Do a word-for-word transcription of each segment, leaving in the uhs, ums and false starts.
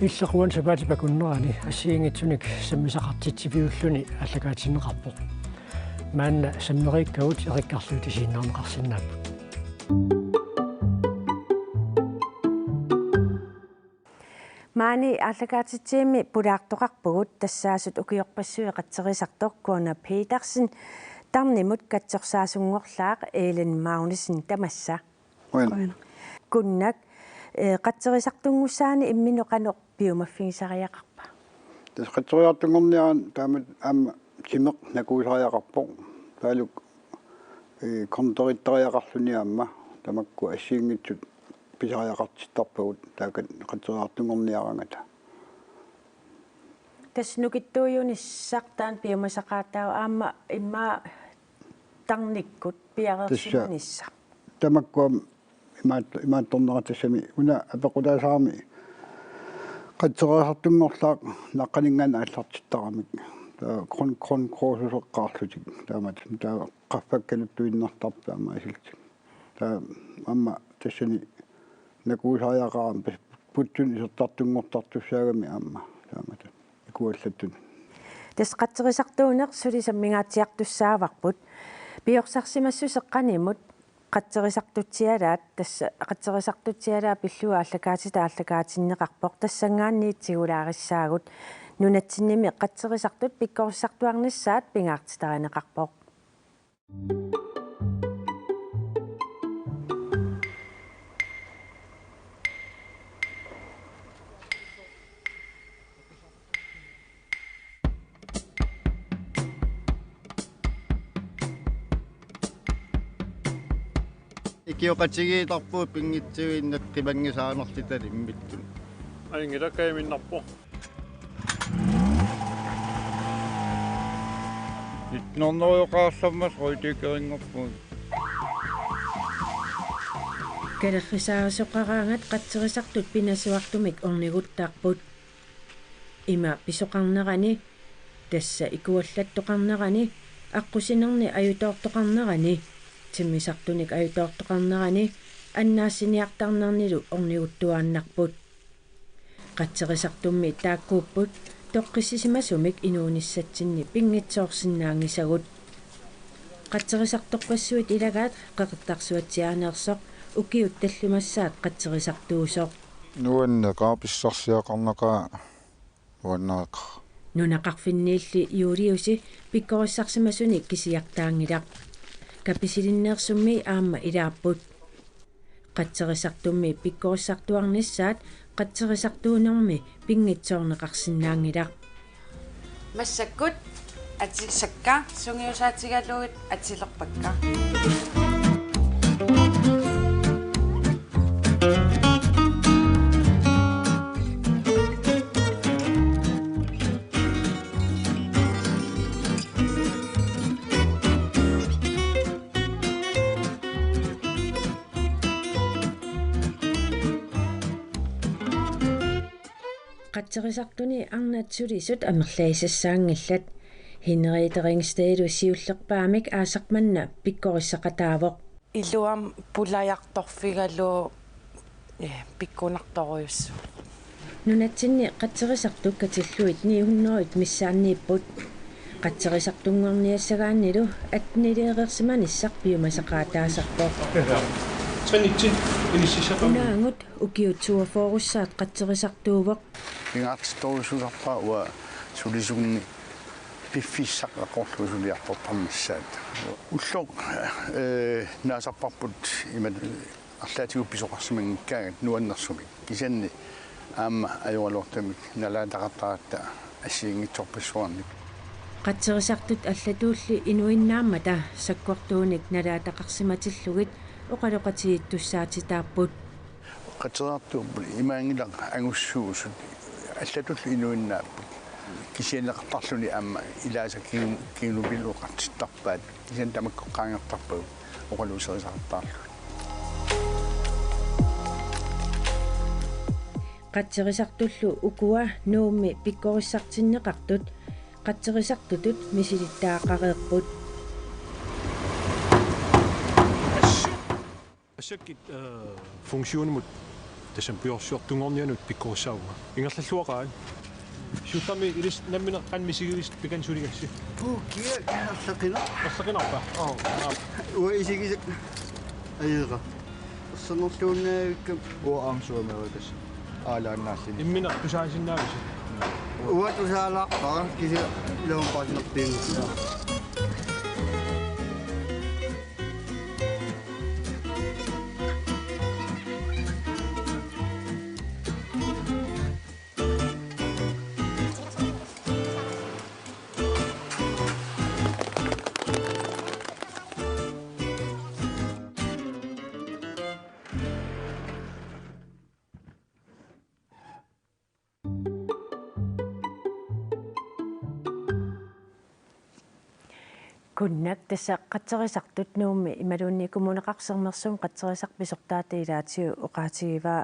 Illit uani sapaatip akunnerani assigiinngitsunik sammisaqartitsiviulluni aallakaatinneqarpoq. Maanna sammeriikkagut erikkarlugit isiginnaarneqarsinnaapput. Maani aallakaatitsivimmi pulaartoqarpugut, tassaasut ukiorpassuit qatserisartoq Gunnar Petersen, tarnimut katsorsaasunngorlaaq Ellen Magnussen tamassa. Qujan. Qujanaq. Gunnar, eh, qatserisartunngussaanik imminut qanoq piumaffigisariaqarpa? Tassa qatserisartunngorniaraanni taamatut aamma timeq nakuusariaqarpoq. Taavalu, eh, kontorittariaqarluni aamma tamakku assigiinngitsut pisariaqartittarpagut taakku qatserisartunngorniaraangata. Tassa nukittuujunissaq taanna piumasaqaataavoq, aamma immaqa tarnikkut piareersimanissaq. Tassa tamakku aamma imaat-, imaattornera tassami una apeqqutaasarami qatserisartunngorlaaq naqqaninngaanniit aallartittaramik. Taava grund-, grundkursuseqqaarlutik taamatut. Taava qaffakkaluttuinnartarput aamma isillutik. Taava aamma tassani nakuusariaqarami pas-, puttunut isertartunngortartussaagami aamma taamatut ikuallattunut. Tassa qatserisartuuneq suli sammingaatsiartussaavarput. Piorsarsimassuseq qanimut qatserisartutsialaat, tassa qatserisartutsialaat pillugu aallakaatitat aallakaatinneqarpoq, tassanngaanniit tigulaarissaagut. Nunatsinnimi qatserisartut pikkorissartuarnissaat pingaartitarineqarpoq. Ikioqatigiittarpugut pinngitsuuinnaq qimanngisaannarluta immikkut. Ajunngilaq, kajuminnarpoq. Nitten hundrede-oqaarsammas røgdykkerinngorpugut. Kalerrisaasoqaraangat qatserisartut pinasuartumik orniguttarput. Ima pisoqarnerani, tassa ikuallattoqarnerani, aqqusinerni ajutoortoqarnerani, timmisartunik ajutoortoqarnerani, annaassiniartarnernilu orniguttuaannarput. Qatserisartummi taakkuupput toqqissisimasumik inuunissatsinni pinngitsoorsinnaanngisagut. Qatserisartorpassuit ilagaat Qeqertarsuatsiaaneersoq ukiut tallimassaat qatserisartuusoq. Nuanneqaaq, pissarsiaqarnaqaaq, nuanneqaaq. Nunaqarfinniilli Juliusi pikkorissarsimasunik kisiartaanngilaq. Kapisilinneersummi aamma ilaapput. Qatserisartummi pikkorissartuarnissaat qatserisartuunermi pinngitsoorneqarsinnaanngilaq. Massakkut atisakka sungiusaatigalugit atilerpakka. Qatserisartuni arnat sulisut amerlagisassaanngillat. Henriette Ringstedlu siullerpaamik aasaq manna pikkorissaqataavoq. Iluamik pulajartorfigalugu, eh, pikkunartorujussuuvoq. Nunatsinni qatserisartut katillugit ni hundrede missaanniipput. Qatserisartunngorniassagaannilu attenileereersimanissaq piumasaqaataasarpoq. Tre nitten, inississaqarmat. Unaagut ukiut toogfyrre-ssaat qatserisartuuvoq. Pingaartittorujussuusarpara uanga sulisunni piffissaq aqorlugu suliartortarnissaat. Ulloq, eh, naasarparput ima arlaatigut pisoqarsimanngikkaangat nuannersumik. Kisianni aamma ajoraluartumik nalaataqartaratta assigiinngitsorpassuarnik. Qatserisartut allatuulli inuinnaammata sakkortuunik nalaataqarsimatillugit oqaloqatigiittussaatitaapput. Qatserisartuupput, imaanngilaq angussuusut, allatullu inuinnaapput. Kisianni eqqartarluni aamma ilaasa kigu-, kigunupilu oqartittarpaat. Kisianni tamakku qaangertarpagut oqaluuserisaqartarlugit. Qatserisartullu ukua Nuummi pikkorissartinneqartut qatserisartutut misilittagaqareerput. Assakkut, øh, funktionimut Tassami pujorsiortunngornianut pikkorissaavunga. Ingerlalluaqaat. Siullermik ilissi nammineq qanoq misigivisigit pikani suligassi? Puukkiaq arlaqqinar. Arlaqqinnarpa? Oo. Uanga isigisakka. Ajeqa. Ersernerluinnaavikkami. Uanga aamma suameerikassi. Aalaannaalluni. Imminut tusaasinnaavisi? Uanga tusaalaarpara kisianni iluamik paasinerpianngilaq. Kunnaq, tassa qatserisartut Nuummi imaluunniit Kommuneqarfik Sermersuumi qatserisartut pisortaata ilaatigut oqaatigivaa,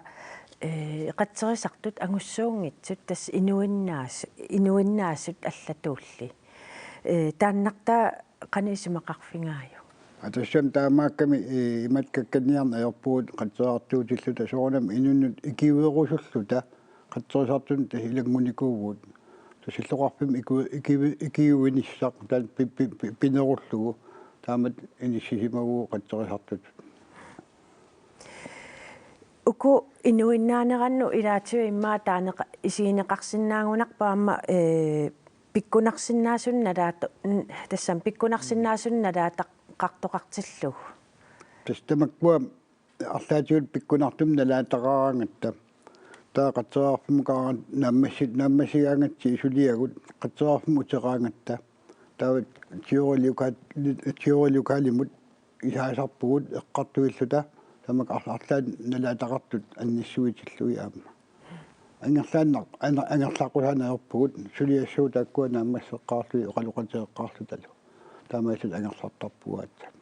ee, qatserisartut angussuunngitsut tassa inuinnaas-, inuinnaasut allatulli. Ee, taannartaa qanoq isumaqarfigaajuk? Aa, tassami taamaakkami, ee, imatut kakkanniarneq ajorpugut qatserisartuutilluta soorunami inunnut ikiuerusulluta qatserisartunut tassa ilanngunikuuvugut. Tassa illoqarfimmi iku-, ikiu-, ikiuinissaq taanna pi-, pi-, pi-, pinerullugu taamatut inissisimavugut qatserisartutut. Uku inuinnaanerannut ilaatigut immaqa taaneqa-, isigineqarsinnaagunarpoq aamma, ee, pikkunarsinnaasunut nalaata-, n-, tassami pikkunarsinnaasunut nalaataqartoqartillugu. Tassa tamakkua arlaatigut pikkunartumik nalaataqaraangatta. Taava qatserisarfimmukaraangat naammassi-, naammassigaangatsigit suliagut qatserisarfimmut uteraangatta. Taava teoriloka-, teorilokalimut isaasarpugut eqqartuilluta tamakku arla-, arlaat nalaataqartut annissuitillugit aamma. Angerlaannaq-, aner-, angerlaqqusaanngorpugut suliassat taakkua naammasseqqaarlugit oqaloqateeqqaarlutalu. Taamaasilluta angerlartarpugut aatsaat.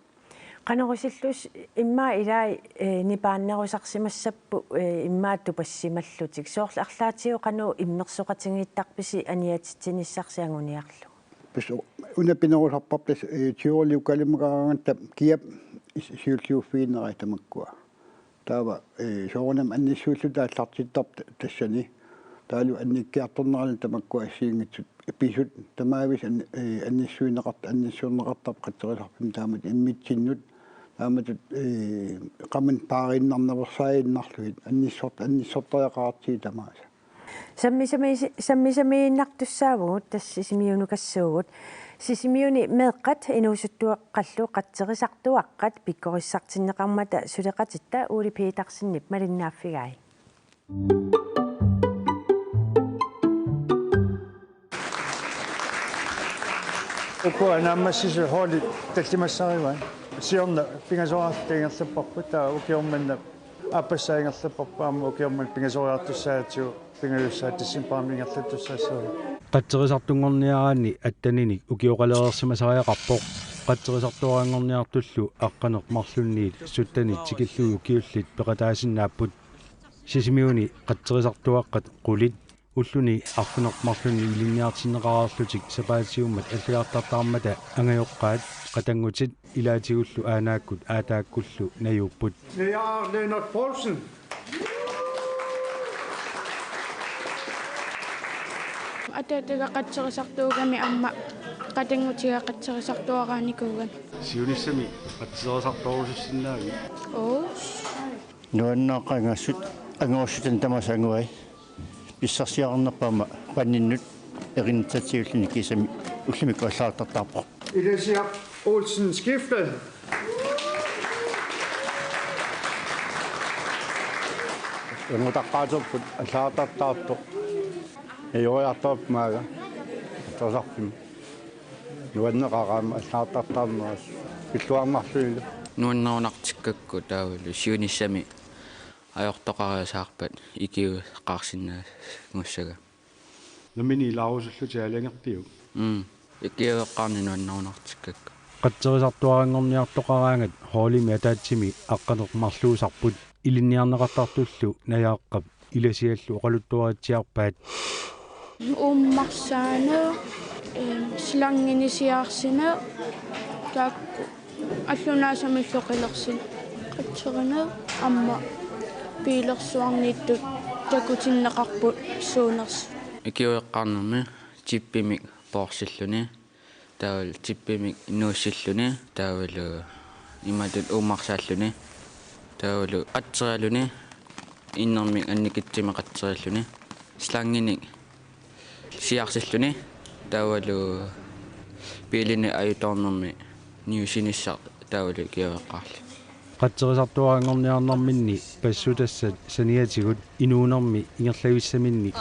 Qanoq isillusi immaqa ilai, ee, nipaannerusarsimassapput, ee, immaqa tupassimallutik. Soorlu arlaatigut qanoq immersoqatigiittarpisi aniatitsinissarsi anguniarlugu? Tassa una pinerusarparput tassa, ee, teorilokalimukaraangatta kiap is-, siulliuffiginerai tamakkua. Taava, ee, soorunami annissuilluta aallartittarput ta-, tassani. Taavalu annikkiartornerani tamakkua assigiinngitsut pisut tamaavisa an-, ee, annissuineqart-, annissuerneqartarput qatserisarfimmi taamatut immitsinnut. Taamatut, ee, qamani paariinnarnaveersaaginnarlugit annissort-, annissortariaqartut tamaasa. Sammisami-, sammisamiinnartussaavugut, tassa Sisimiunukassuugut. Sisimiuni meeqqat inuusuttuaqqallu qatserisartuaqqat pikkorissartinneqarmata suleqatitta Ole Petersenip malinnaaffigai. Ukua naammassisut holdit tallimassarivaat. Siorna pingasoriarluta ingerlapparput, taava ukioq manna aappassaa ingerlapparput, aamma ukioq manna pingasoriartussaagatsigu pingajussaat decembarimi ingerlattussaassavaa. Qatserisartunngorniaraanni atteninik ukioqalereersimasariaqarpoq. Qatserisartuaranngorniartullu aqqaneq-marlunniit syttenit tikillugu ukiullit peqataasinnaapput. Sisimiuni qatserisartuaqqat qulit ulluni arfineq-marlunni ilinniartinneqareerlutik sapaatiummat allagartartarmata angajoqqaat qatanngutit ilaatigullu aanaakkut aataakkullu najuupput. Najaaraq Lennert Poulsen. Ataataga qatserisartuugami aamma qatanngutiga qatserisartuaraanikuugami. Siunissami qatserisartorusussinnaavit? Oo. Nuannaaqangassut angorussutanik tamaasa anguai. Pissarsiarinerpaamma panninnut erinitsatsigilluni kiisami ullumikkut allagartartaarpoq. Ilasiaq Olsen Skifte. Angutaqqaaterput allagartartaartoq. Najoriartorput maaga. Qatserisarfimmi. Nuanneqaaq aamma allagartartaarneq. Pilluarnarlunilu. Nuannerunartikkakku taavalu siunissami ajortoqariasaarpat ikiueqqaarsinnaanngussaga. Nammineq ilaarusullutit aalajangerpiuk? Mm. Ikiueqqaarneq nuannerunartikkakku. Qatserisartuaranngorniartoqaraangat holdimi ataatsimi aqqaneq-marluusarput ilinniarneqartartullu Najaaqqap ilasiallu oqaluttuaritsiarpaat. Uummarsaaneq, em, slanginisiaarsineq, taakku. Allunaasamiillu qilersineq. Qatserineq aamma Biilersuarniittut takutinneqarput suunersut. Ikiueqqaarnermi tippimik poorsilluni, taavalu tippimik nuussilluni, taavalu imatut uummarsaalluni, taavalu qatseriarluni, innermik annikitsumik qatseriarluni, slanginik siarsilluni, taavalu biilinik ajutoornermi niusinissaq taavalu ikiueqqaarluni. Qatserisartuaranngorniarnerminni passutassat saniatigut inuunermi ingerlavissaminnik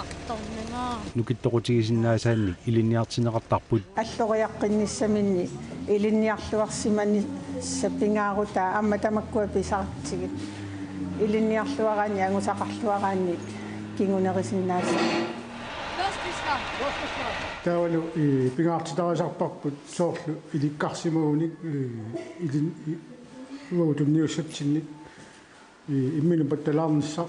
nukittoqutigisinnaasaanik ilinniartinneqartarput. Alloriaqqinnissaminnik ilinniarluarsimanissaq pingaarutaa aamma tamakkua pisartigit ilinniarluaraanni angusaqarluaraanni kingunerisinnaassaaq. Taavalu, ii, pingaartitarisarparput soorlu ilikkarsimagunik, ii, ilin-, ii, uagut tunniussatsinnik, ii, imminut pattalaarnissaq,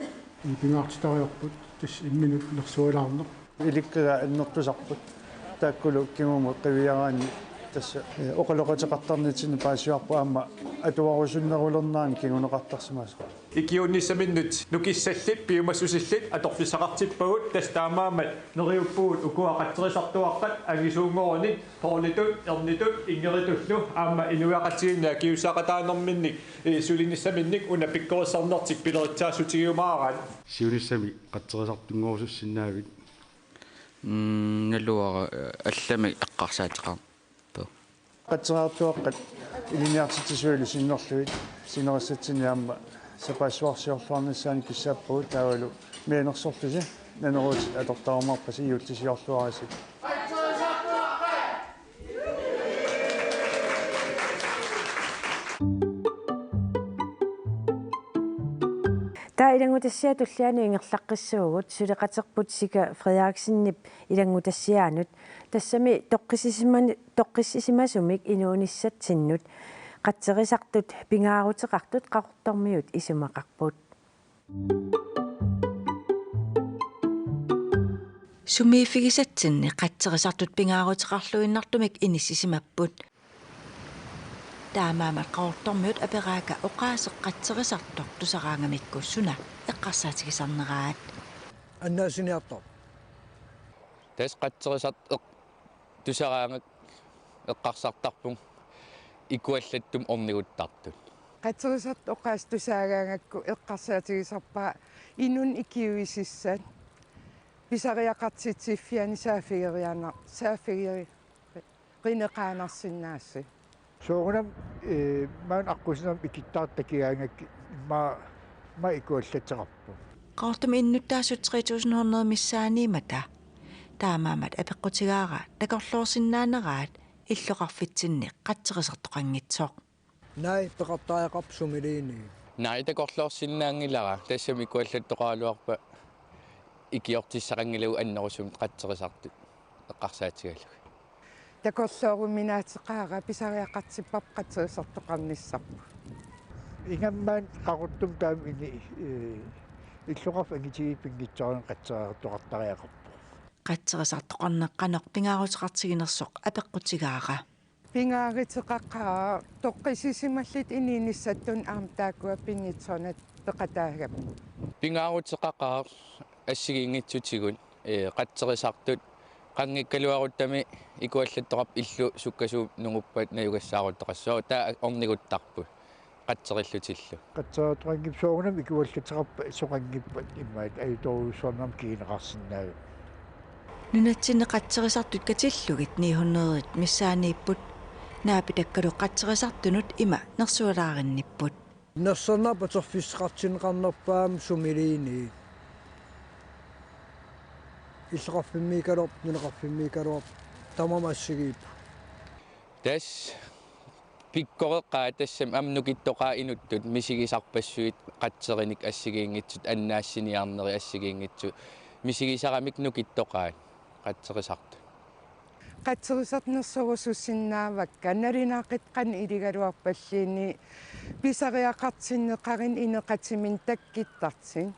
ii, pingaartitariaqarput, tassa imminut nersualaarneq. Ilikkaga annertusarput. Taakkulu kingumut qiviaraanni tassa, ii, oqaloqateqartarnitsinni paasivarput aamma atuarusunnerulernerani kinguneqartarsimasoq. Ikiuunnissaminnut nukissallit piumassusillit atorfissaqartippagut, tassa taamaammat neriuppugut ukua qatserisartuaqqat angisuunngorunik, poorlitut, ernitut, inngeritullu, aamma inuiaqatigiinni akisussaaqataanerminnik, ii, sulinissaminnik una pikkorissarnertik pileritsaassutigiumaaraat. Siunissami qatserisartunngorusussinnaavit? Mm, naluara, eh, allamik eqqarsaateqarpoq. Qatserisartuaqqat ilinniartitsisuillu sinnerlugit sinerissatsinni aamma sapaassuarsiorluarnissaannik kissaappagut, taavalu mianersorlusi naneruutit atortarumaarpasi juullisiorluarisi. Taava ilanngutassiat tullianut ingerlaqqissuugut suleqaterput Sika Frederiksenip ilanngutassiaanut. Tassami toqqissisiman-, toqqissisimasumik inuunissatsinnut qatserisartut pingaaruteqartut Qaqortormiut isumaqarput. Sumiiffigisatsinni qatserisartut pingaaruteqarluinnartumik inissisimapput. Taamaammat Qaqortormiut aperaakka oqaaseq qatserisartoq tusaraangamikku suna eqqarsaatigisarneraat. Annaasiniartarpoq. Tassa qatserisartoq tusaraangakku eqqarsartarpunga ikuallattumik orniguttartut. Qatserisartoq oqaaseq tusaagaangakku eqqarsaatigisarpara inunnut ikiuisissat pisariaqartitsiffianni saaffigeriana-, saaffigerineqaannarsinnaasut. Soorunami, ee, maani aqqusinermi ikittaartut takigaangakkit immaqa, immaqa ikuallatseqarpoq. Qaqortumi innuttaasut tre tusind hundrede missaaniimmata. Taamaammat apeqqutigaara takorloorsinnaaneraat illoqarfitsinni qatserisartoqanngitsoq. Naak peqartariaqarpa sumiliinnut? Naak takorloorsinnaanngilara, tassami ikuallattoqaraluarpat ikiortissaqanngilagut annerusumik qatserisartut eqqarsaatigalugit. Takorlooruminaateqaara pisariaqartipparput qatserisartoqarnissarput. Ingammik Qaqortumi taama ini, ee, illoqarfik angitigiit pinngitsoorani qatserisartoqartariaqarpoq. Qatserisartoqarneq qanoq pingaaruteqartiginersoq apeqqutigaara. Pingaaruteqaqaaq toqqissisimallutik inuunissatsinnut aamma taakkua pinngitsoornata peqataagami. Pingaaruteqaqaaq assigiinngitsutigut, ee, qatserisartut qanngikkaluaruttami ikuallattoqarput illu sukkasuumik nunguppat najugassaaruttoqassaaq, taava orniguttarput qatserillutillu. Qatserisartoqanngippat soorunami ikuallatseqarpat soqanngippat imaat ajutoorujussuarnik kigineqarsinnaavoq. Nunatsinni qatserisartut katillugit ni hundrede missaaniipput. Naapitakkalu qatserisartunut ima nersualaarinnipput. Nersornarpoq atorfissaqartinneqarnerpaamik sumiliinnut. Illoqarfimmiikkaluarpoq, nunaqarfimmiikkaluarpoq, tamarmik assigiipput. Tassa pikkoreqaaq, tassami aamma nukittoqaat inuttut misigisarpassuit qatserinik assigiinngitsut, annaassiniarnerit assigiinngitsut, misigisaramik nukittoqaat qatserisartut. Qatserisartut nersorusussinnaavakka, nalunaaqutaq qanoq iligaluarpalluunniit pisariaqartinneqarneq ineqatiminnik takkuttartut.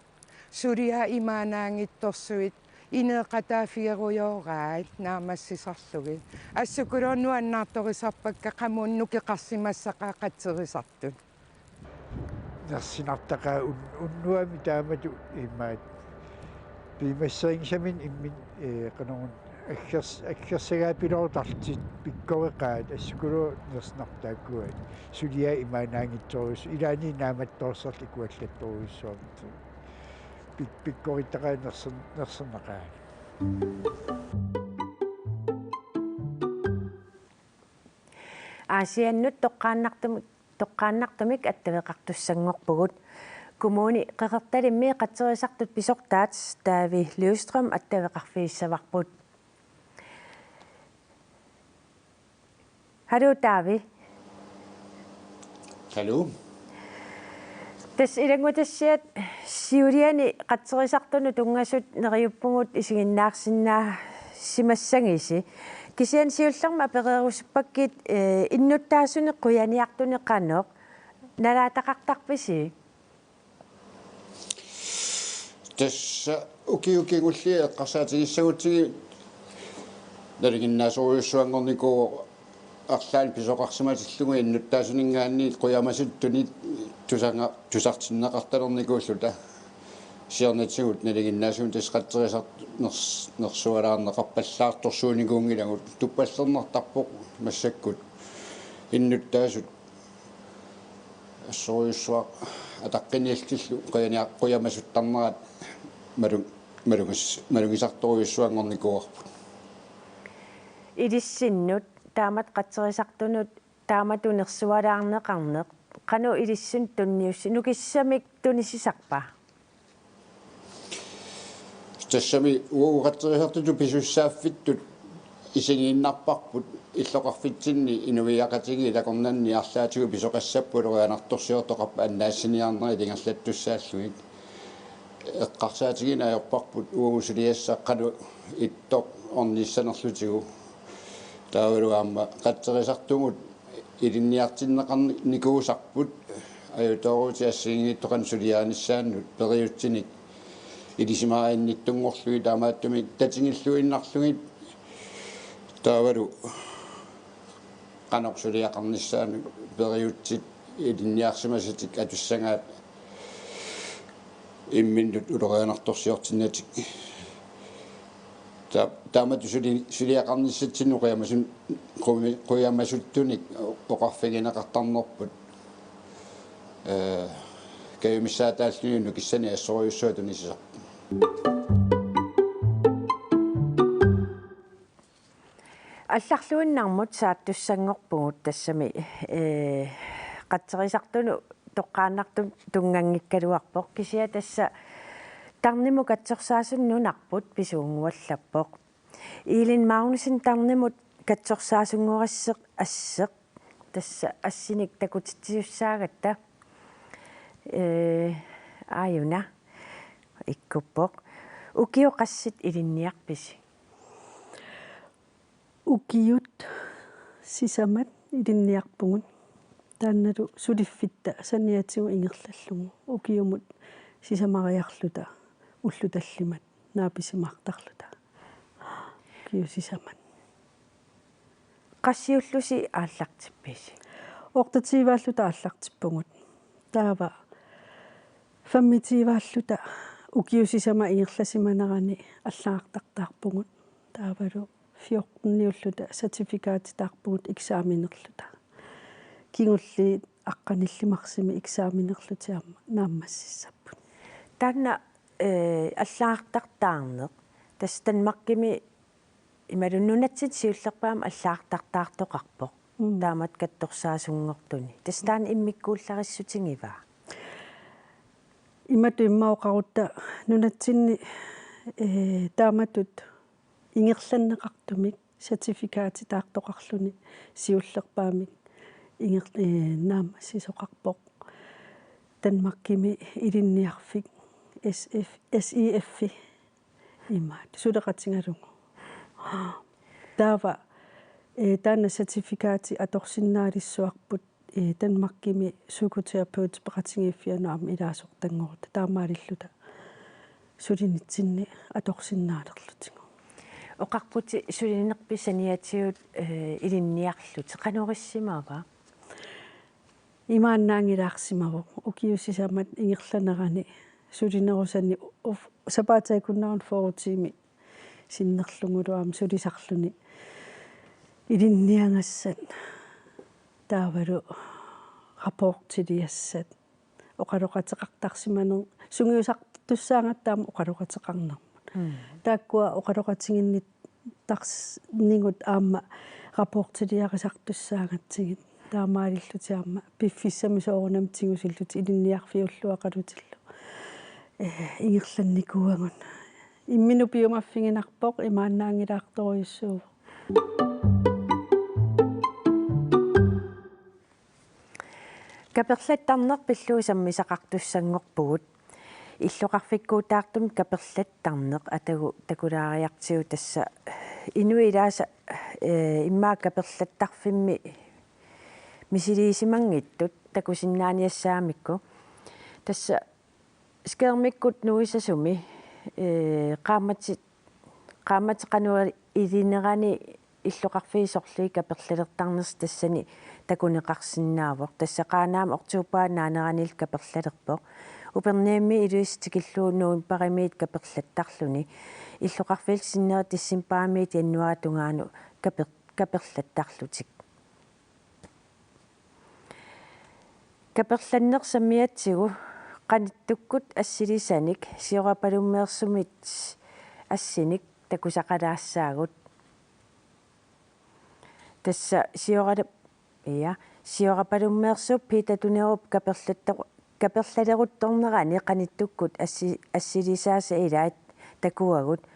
Suliaq imaannaanngitsorsuit ineeqataaffigerujooraat naammassisarlugit. Assukuluunniit nuannaartorisarpakka qamuuna nukeqarsimassaqaaq qatserisartut. nersinartaqaat un-, unnuami taamatut imaat piumasserinngisamik imminnut, ee, qanoruna aggers-, aggersagaapiloortarlutik pikkoreqaat assukuluunniit nersinartut taakkuat suliaat imaannaanngitsorujussuupput ilaanni naammattoorserlutik ikuallattorujussuarmata. Pik-, pikkorittaqaat nersin-, nersernaqaat. Aasiannut toqqaannartumik, toqqaannartumik attaveqartussanngorpugut. Kommuni Qeqertalimmi qatserisartut pisortaat Taavi Løvstrøm attaveqarfigissavarput. Hallo, Taavi. Hallo. Tassa ilanngutassiat siuliani qatserisartunut tunngasut neriuppugut isiginnaarsinnaasimassagisi. Kisianni siullermik apereerusuppakkit, ee, innuttaasunik qujaniartunik qanoq nalaataqartarpisi? Tassa ukiut kingulliit eqqarsaatigissagutsigit nalinginnaasorujussuanngornikuuvoq arlaannik pisoqarsimatillugu innuttaasuninngaanniit qujamasuttuni tusanga-, tusartinneqartalernikuulluta. Siornatigut nalinginnaasumik tassa qatserisartut ners-, nersualaarneqarpallaartorsuunikuunngilagut, tuppallernartarpoq massakkut innuttaasut assorujussuaq ataqqiniillutillu qujania-, qujamasuttarnerat malu-, malugis-, malugisartorujussuanngornikuuarput. Ilissinnut taamatut qatserisartunut taamatut nersualaarneqarneq qanoq ilissinnut tunniussi-, nukissamik tunisisarpa? Tassami uagut qatserisartutut pisussaaffittut isigiinnarparput illoqarfitsinni inuiaqatigiit akornanni arlaatigut pisoqassapput ulorianartorsiortoqarpat annaassiniarnerit ingerlattussaallugit. Eqqarsaatigineq ajorparput uagut suliassat qanoq ittoq ornissanerlutigu. Taavalu aamma qatserisartugut ilinniartinneqarnikuusarput ajutoorutit assigiinngitsut qanoq suliarinissaannut periutsinik ilisimarinnittunngorlugit taamaattumik tatigilluinnarlugit taavalu qanoq suliaqarnissaanut periutsit ilinniarsimasatik atussagaat imminnut ulorianartorsiortinnatik. Ta-, taamatut suli-, suliaqarnissatsinnut qujamasun-, qumi-, qujamasuttunik oqarfigineqartarnerput. Ee, kajumissaataalluni nukissanik assorujussuaq tunisisarpoq. Allarluinnarmut saattussanngorpugut tassami, ee, qatserisartunut toqqaannartumik tunnganngikkaluarpoq, kisianni tassa tarnimut katsorsaasunut nunarput pisuunnguallappoq. Elin Magnussen, tarnimut katsorsaasunngorassi asseq, tassa assinik takutitsisussaagatta. Ee, aajuna ikkuppoq. Ukiut qassit ilinniarpisi? Ukiut sisamat ilinniarpugut. Taannalu suliffitta saniatigut ingerlallugu. Ukiumut sisamariarluta ullut tallimat naapisimaartarluta. Ukiut sisamat. Qassiullusi aallartippisi? Otteogtyvealluta aallartippugut. Taava femogtyvealluta ukiut sisamat ingerlasimanerani allagartartaarpugut. Taavalu fjorteniulluta certifikatitaarpugut eksamenerluta. Kingulliit aqqanillit marsimi eksamenerlutik aamma naammassissapput. Taanna, ee, allagartartaarneq, tassa Danmarkimi imaluunniit nunatsinni siullerpaamik allagartartaartoqarpoq. Mm. Taamatut katsorsaasunngortuni. Tassa taanna immikkuullarissutigiva? Imatut immaqa oqarutta nunatsinni, ee, taamatut ingerlanneqartumik certifikatitaartoqarluni siullerpaamik inger-, ee, naammassisoqarpoq. Danmarkimi ilinniarfik S F, S I F-i imaat suleqatigalugu. Taava, ee, taanna certifikati atorsinnaalissuarput, ee, Danmarkimi psykoterapeut peqatigiiffianut aamma ilaasortanngorutta taamaalilluta sulinitsinni atorsinnaalerlutigu. Oqarputit sulinerpit saniatigut, ee, ilinniarlutit, qanoq issimava? Imaannaanngilaarsimavoq ukiut sisamat ingerlanerani sulinerusani, uf, sapaatip akunneranut fyrre tiimit sinnerlugulu aamma sulisarluni ilinniagassat taavalu rapportiliassat oqaloqateqartarsimaneq sungiusartussaagatta aamma oqaloqateqarnermut. Mm. Taakkua oqaloqatiginnittarnigut aamma rapportiliarisartussaagatsigit taamaalillutik aamma piffissami soorunami tigusillutik ilinniarfiulluaqalutillu. Eh, ingerlannikuuagut. Imminut piumaffiginarpoq, imaannaanngilaartorujussuuvoq. Kaperlattarneq pillugu sammisaqartussanngorpugut. Illoqarfikkuutaartumik kaperlattarneq atagu takulaariartigu tassa inuit ilaasa, eh, immaqa kaperlattarfimmi misiliisimanngitsut takusinnaaniassagamikku. Tassa skærmikkut nuisasumi, eh, qaammatit, qaammatit qanoq ilinerani illoqarfiit sorliit kaperlalertarnersut tassani takuneqarsinnaavoq. Tassa Qaanaami oktobarip naaneraniilli kaperlalerpoq. Upernavimmi Ilulissat tikillugu novembarimiit kaperlattarluni. Illoqarfiillu sinneri decembarimiit januaarip tungaanut kaper-, kaperlattarlutik. Kaperlanneq sammigatsigu qanittukkut assilisanik siorapalummeersumit assinik takusaqalaassaagut. Tassa sioralap-, ja, siorapalummeersuup Peter Tunerup kaperlatta-, kaperlaleruttornerani qanittukkut assi-, assilisaasa ilaat takuagut.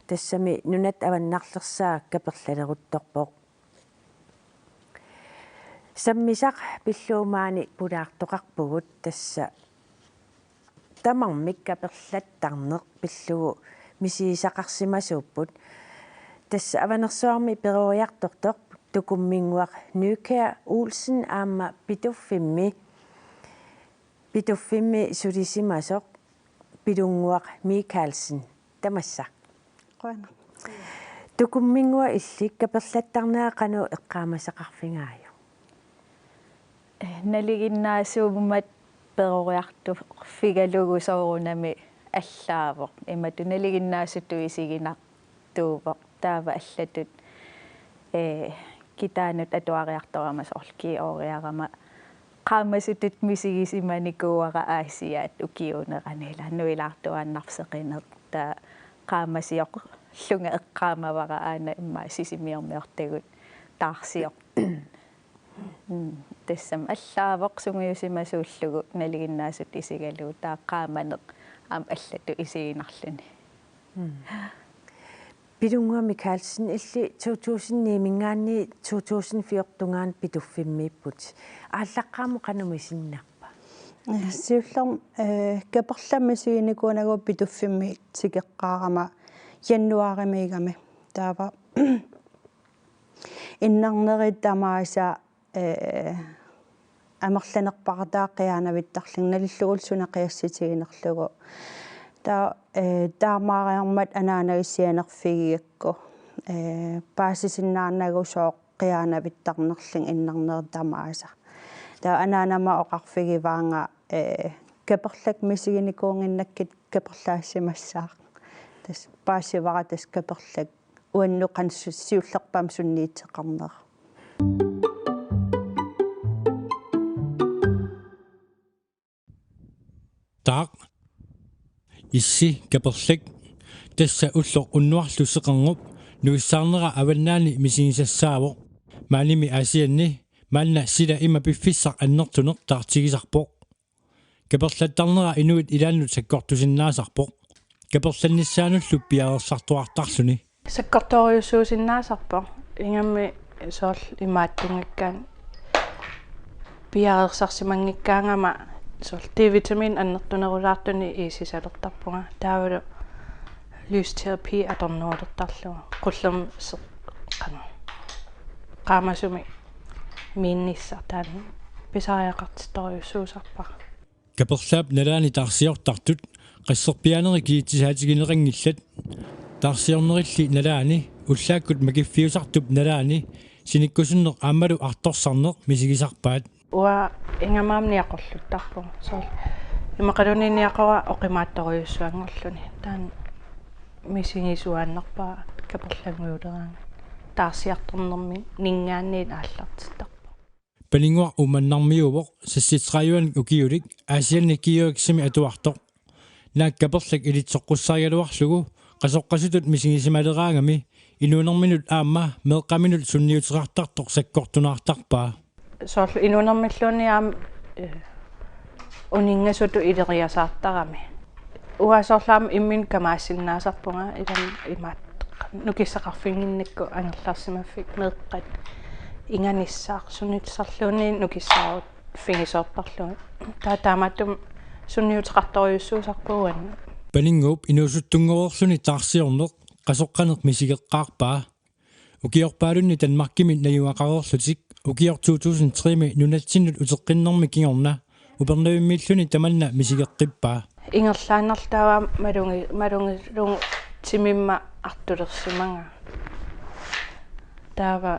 Tassami nunatta avannarlersaaq kaperlaleruttorpoq. Sammisaq pillugu maani pulaartoqarpugut, tassa tamarmik kaperlattarneq pillugu misigisaqarsimasuupput. Tassa Avanersuarmi peroriartortoq Tukumminnguaq Nykjær Olsen aamma Pituffimmi, Pituffimmi sulisimasoq Pilunnguaq Mikaelsen. Tamassa. Qujanaq. Tukumminnguaq, illit kaperlattarnera qanoq eqqaamasaqarfigaajuk? Eh, nalinginnaasummat peroriartorfigalugu soorunami allaavoq. Imatut nalinginnaasutut isiginartuuvoq. Taava allatut, eh, kitaanut atuariartorama, soorlu Georgiarama, qaammasutut misigisimanikuuara Aasiaat ukiuunerani, ila nuilaartuaannarfeqineq, taava qaammasioqlunga eqqaamavara aana immaqa Sisimiormiortagut taarsiortut. Mm, tassami allaavoq sungiusimasuullugu nalinginnaasutut isigalugu, taava qaamaneq aamma allatut isiginarluni. Mm. Pilunnguaq Mikaelsen, illit to tusind ni-minngaanniit to tusind fjorten-ingaanniit Pituffimmiipput. Aallaqqaammut qanoq misinnarpa? Eh, siullermik, eh, kaperlamik misiginikuunagu Pituffimmi tikeqqaarama januaarimiigami. Taava innarnerit tamaasa, eh, amerlanerpaqartaaq qiaanavittarlunga, nalillugulu suna qiassutiginerlugu. Taava, eh, taamaariarmat anaanaga sianerfigigakku, eh, paasisinnaanagu sooq qiaanavittarnerlunga innarnerit tamaasa. Taava anaanama oqarfigivaanga, eh, kaperlak misiginikuunnginnakkit kaperlaassimassaaq. Tassa paasivara tassa kaperlak uannut qanoq su-, siullerpaamik sunniuteqarnera. Taaq. Issi kaperlak. Tassa ulloq unnuarlu seqernup nuissaarnera avannaani misigisassaavoq. Maanimi Aasianni maanna sila ima piffissaq annertuneq taartigisarpoq. Kaperlattarnera inuit ilaannut sakkortusinnaasarpoq. Kaperlannissaanullu piareersartuartarluni. Sakkortoorujussuusinnaasarpoq. Ingammik soorlu imaattunngikkaanni piareersarsimanngikkaangama soorlu D-vitamin annertunerulaartunik iisisalertarpunga. Taavalu lysterapi atornerulertarlugu. Qullermi se-, qanoq, qaamasumik miinnissaq, taanna pisariaqartittorujussuusarpara. Kaperlaap nalaani taarsiortartut qasserpiaanerit kiitsisaatigineqanngillat. Taarsiornerilli nalaani ullaakkut makiffiusartup nalaani sinikkusunneq aammalu artorsarneq misigisarpaat. Uanga ingammik niaqorluttarpunga. Soorlu immaqaluunniit niaqora oqimaattorujussuanngorluni. Taanna misigisuaannarpara kaperlanguuleraangat. Taarsiartornerminngaanniit aallartittarpoq. Paninnguaq Uummannarmiuuvoq, seksogtredive ukiulik, Aasianni GUX-imi atuartoq. Naak kaperlak ilitsoqqussarigaluarlugu qasoqqasutut misigisimaleraangami inuunerminut aamma meeqqaminut sunniuteqartartoq sakkortunaartarpaa. Soorlu inuunermilluunniit aamma, eh, uninngasutut ileriasaartarami. Uanga soorlu aamma imminut kamaassinnaasarpunga ilami imaattoq nukissaqarfiginninnakku angerlarsimaffik meeqqat inganissaaq sunniuteqarluunniit nukissaarut figisoortarlugit. Taava taamaattumik sunniuteqartorujussuusarpugut uannut. Paninnguup inuusuttunngoreerluni taarsiorneq qasoqqaneq misigeqqaarpaa. Ukiorpaalunni Danmarkimi najugaqareerlutik ukioq to tusind tre-mi nunatsinnut uteqqinnermi kingorna Upernavimmiilluni tamanna misigeqqippaa. Ingerlaannarluta taava malungi-, malungilugu timimma artulersimagaa. Taava,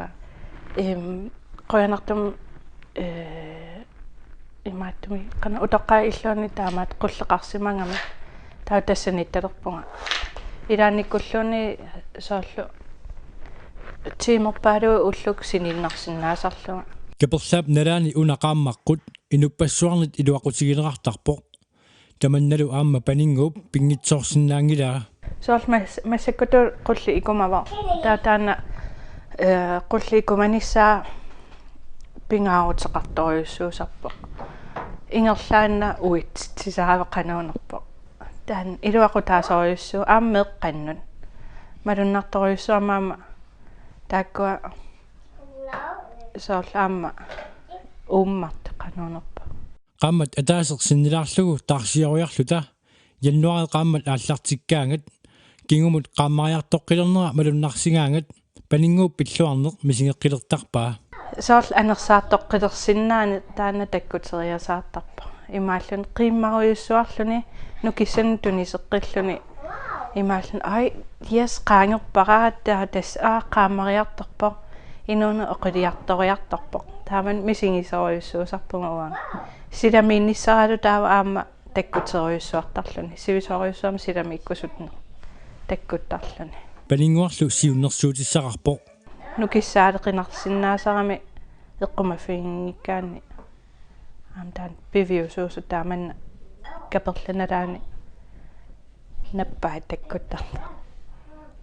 em, qujanartumik, eh, imaattumik, qanoq utoqqaat illuanni taamaat qulleqarsimagami. Taava tassaniittalerpunga. Ilaannikkulluunniit soorlu tiimerpaaluit ullukkut siniinnarsinnaasarlunga. Kaperlaap nalaani una qaammaqqut inuppassuarnit iluaqutigineqartarpoq. Tamannalu aamma Paninnguup pinngitsoorsinnaanngilaa. Soorlu mas-, massakkutut qulleq ikumavoq. Taava taanna, eh, qulleq ikumanissaa pingaaruteqartorujussuusarpoq. Ingerlaannaq uitsitsisaavat qanoq naanerpoq. Taanna iluaqutaasorujussuuvoq aamma meeqqannut. Malunnartorujussuarmik aamma taakkua soorlu aamma uummartut qanoq naanerpoq. Qaammat ataaseq sinnilaarlugu taarsioriarluta januaari qaammat aallartikkaangat, kingumut qaammariartoqqilernera malunnarsigaangat Paninnguup pilluarneq misigeqqilertarpaa. Soorlu anersaartoqqilersinnaaneq taanna takkuteriasaartarpoq. Imaalluni qiimmarujussuarluni nukissanut tuniseqqilluni. Imaalluni, ai, yes, qaangerpara, taava tassa, aa, qaammariartorpoq. Inuuneq oqiliartoriartorpoq. Taamani misigisorujussuusarpunga uanga. Silamiinnissaralu taava aamma takkuterujussuartarluni. Sivisoorujussuarmik silamiikkusuttoq takkuttarluni. Paninnguarlu siunnersuutissaqarpoq. Nukissaaleqinarsinnaasarami eqqumaffiginngikkaanni. Aamma taanna piviusuusoq taamanna kaperlap nalaani nappai takkuttartoq.